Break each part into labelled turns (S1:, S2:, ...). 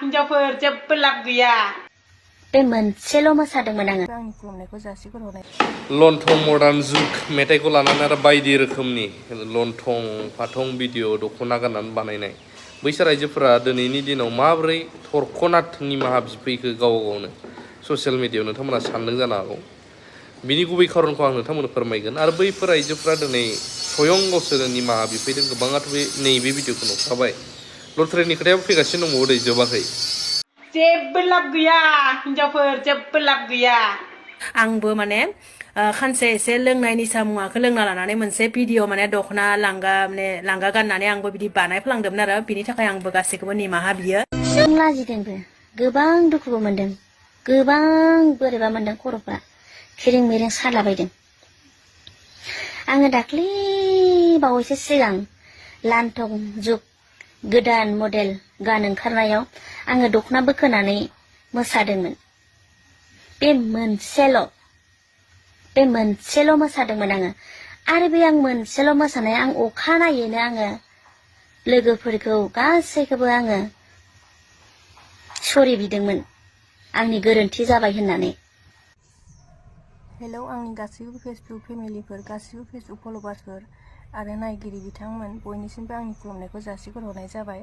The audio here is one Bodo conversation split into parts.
S1: हिनजावफोर जेबो लाब गैया
S2: बे मोनसेल' मोसादोंमोन आङो
S3: आंनि खुलुमनायखौ जासिहरनाय
S4: लन्थं मडार्न जुग मेथाइखौ लानानै आरो बायदि रोखोमनि लन्थं फाथं भिडिअ दख'ना गाननानै बानायनाय बैसोर आइजोफोरा दिनैनि दिनाव माबोरै थरख'नाथ निमाहा बिफैखो गाव गावनो ससियेल मिडियायाव नोंथांमोना सानदों जानो हागौ बिनि गुबै खारनखौ आं नोंथांमोननो फोरमायगोन आरो बैफोर आइजोफोरा दिनै स्वयं गावसोरो निमाहा बिफैदों गोबाङाथ' बे नैबे भिडिअखौ नुखाबाय लथ्रायनि खोथायाबो फैगासिनो दंबावो दै जोबाखै
S1: जेबो लाब गैया हिनजावफोर जेबो लाब गैया
S3: आंबो माने खानसे एसे लोंनाय निसा मुवाखौ लोंना लानानै मोनसे भिडिअ माने दख'ना लांगा गाननानै आंबो बिदि बानायफ्लांदोंमोन आरो बिनि थाखाय आंबो गासैखौबो निमाहा बियो
S2: जों लाजिदोंबो गोबां दुखुबो मोनदों गोबां बोरैबा मोनदों खर'फ्रा खेरें मेरें सालाबायदों आङो दाख्लै बावैसो सिगां लान्थं जुग गोदान मडेल गान ओंखारनायाव आङो दख'ना बोखोनानै मोसादोंमोन बे मोनसेल' मोसादोंमोन आङो आरो बे आं मोनसेल' मोसानाय आं अखानायैनो आङो लोगोफोरखौ गासैखौबो आङो सरि बिदोंमोन आंनि गोरोन्थि जाबाय होननानै
S3: हेलौ आंनि गासैबो फेसबुक फेमिलिफोर गासैबो फेसबुक फलोवार्सफोर आरो नायगिरि बिथांमोन बयनिसिमबो आंनि खुलुमनायखौ जासिहरनाय जाबाय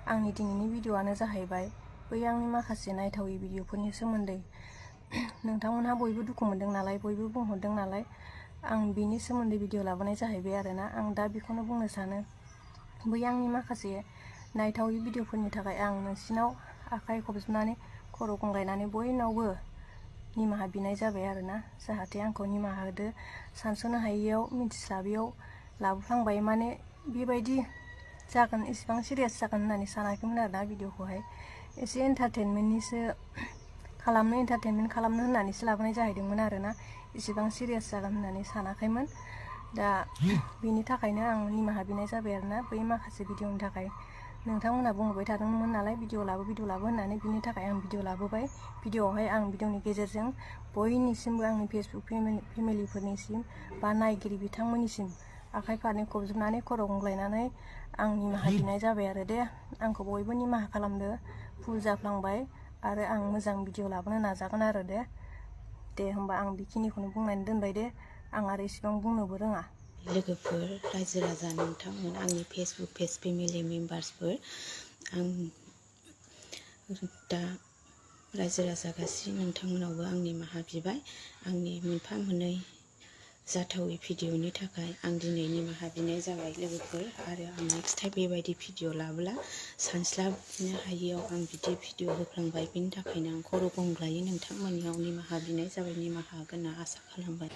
S3: आंनि दिनैनि भिडिअआनो जाहैबाय बै आंनि माखासे नायथावै भिडिअफोरनि सोमोन्दै नोंथांमोनहा बयबो दुखु मोनदों नालाय बयबो बुंहरदों नालाय आं बिनि सोमोन्दै भिडिअ लाबोनाय जाहैबाय आरोना आं दा बेखौनो बुंनो सानो बै आंनि माखासे नायथावै भिडिअफोरनि थाखाय आं नोंसिनाव आखाइ खबजबनानै खर' गंग्लायनानै बयनावबो निमाहा बिनाय जाबाय आरोना जाहाथे आंखौ निमाहा होदो सानस'नो हायैयाव मिथिस्लाबैयाव लाबोफ्लांबाय माने बेबायदि जागोन इसेबां सिरियास जागोन होननानै सानाखैमोन आरोना भिडिअखौहाय एसे एन्टारटेनमेन्ट खालामनो होननानैसो लाबोनाय जाहैदोंमोन आरोना इसेबां सिरियास जागोन होननानै सानाखैमोन दा बेनि थाखायनो आं निमाहा बिनाय जाबाय आरोना बै माखासे भिडिअनि थाखाय नोंथांमोनहा बुंबाय थादोंमोन नालाय भिडिअ लाबो होननानै बिनि थाखाय आं भिडिअ लाबोबाय भिडिअआवहाय आं भिडिअनि गेजेरजों बयनिसिमबो आंनि फेसबुक फेमिलिफोरनिसिम बा नायगिरि बिथांमोननिसिम आखाइ फारनै खबजबनानै खर' गंग्लायनानै आं निमाहा बिनाय जाबाय आरो दे आंखौ बयबो निमाहा खालामदो भुल जाफ्लांबाय आरो आं मोजां भिडिअ लाबोनो नाजागोन आरो दे होमबा आं बेखिनिखौनो बुंनानै दोनबाय दे आं आरो इसेबां बुंनोबो रोङा
S5: लोगोफोर रायजो राजा नोंथांमोन आंनि फेसबुक पेज फेमिलि मेम्बार्सफोर आं दा रायजो राजा गासै नोंथांमोनावबो आं निमाहा बिबाय आंनि मोनफा मोननै जाथावै भिडिअनि थाखाय आं दिनै निमाहा बिनाय जाबाय लोगोफोर आरो आं नेक्स्ट टाइम बेबायदि भिडिअ लाबोला सानस्लाबनो हायैयाव आं बिदि भिडिअ होफ्लांबाय बिनि थाखायनो आं खर' गंग्लायै नोंथांमोननियाव निमाहा बिनाय जाबाय निमाहा होगोन होनना आसा खालामबाय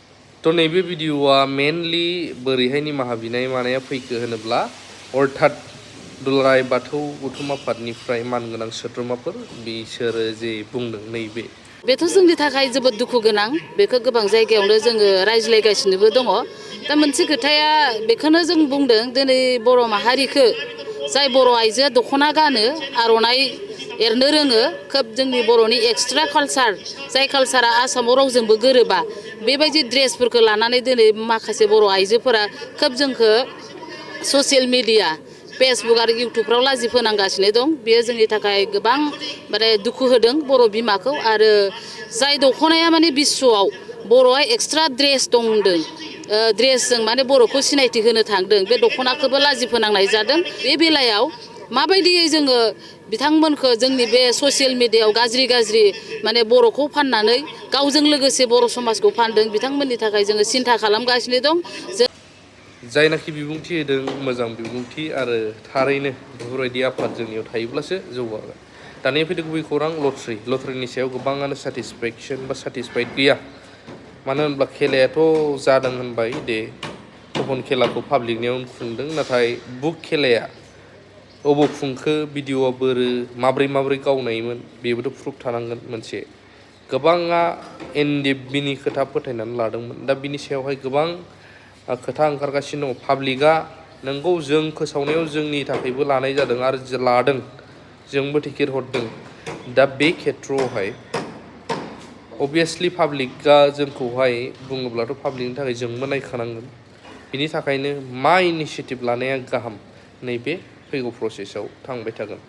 S4: थ' नैबे भिडिअआ मेनलि बोरैहाय निमाहा बिनाय मानाया फैखो होनोब्ला अर्थात दुलाराय बाथौ गौथुम आफादनिफ्राय मानगोनां सोद्रोमाफोर बिसोरो जे बुंदों नैबे
S6: बेथ' जोंनि थाखाय जोबोद दुखु गोनां बेखौ गोबां जायगायावनो जोङो रायज्लायगासिनोबो दङ दा मोनसे खोथाया बेखौनो जों बुंदों दिनै बर' माहारिखौ जाय बर' आइजोआ दख'ना गानो आर'नाइ एरनो रोङो खोब जोंनि बर'नि एक्सट्रा कालसार जाय कालसारा आसामाव रावजोंबो गोरोबा बेबायदि ड्रेसफोरखौ लानानै दिनै माखासे बर' आइजोफोरा खोब जोंखौ ससियेल मिडिया फेसबुक आरो इउटुबफ्राव लाजि फोनांगासिनो दं बेयो जोंनि थाखाय गोबां माने दुखु होदों बर' बिमाखौ आरो जाय दख'नाया माने बिश्वआव बर'आ एक्सट्रा ड्रेस दं होनदों ड्रेसजों माने बर'खौ सिनायथि होनो थांदों बे दख'नाखौबो लाजि फोनांनाय जादों बे बेलायाव माबायदियै जोङो बिथांमोनखौ जोंनि बे ससियेल मिडियायाव गाज्रि माने बर'खौ फाननानै गावजों लोगोसे बर' समाजखौ फानदों बिथांमोननि थाखाय जोङो सिन्था खालामगासिनो दं
S4: जायनाखि बिबुंथि होदों मोजां बिबुंथि आरो थारैनो बेफोरबायदि आफाद जोंनियाव थायोब्लासो जौगागोन दानिया फैदों गुबै खौरां लटारिनि सायाव गोबाङानो सेटिसफाइड गैया मानो होनब्ला खेलायाथ' जादों होनबाय दे गुबुन खेलाखौ पाब्लिकनियावनो खुंदों नाथाय बुक खेलाया अबाव खुंखो भिडिअआ बोरो माब्रै गावनायमोन बेबोथ' प्रुफ थानांगोन मोनसे गोबाङा एनडिएफबिनि खोथा फोथायनानै लादोंमोन दा बिनि सायावहाय गोबां खोथा ओंखारगासिनो दङ पाब्लिकआ नोंगौ जों फोसावनायाव जोंनि थाखायबो लानाय जादों आरो लादों जोंबो टिकेट हरदों दा बे खेथ्रआवहाय अभियासलि पाब्लिकआ जोंखौहाय बुङोब्लाथ' पाब्लिकनि थाखाय जोंबो नायखानांगोन बिनि थाखायनो मा इनिसियेटिभ लानाया गाहाम नैबे फैगौ प्रसेसआव थांबाय थागोन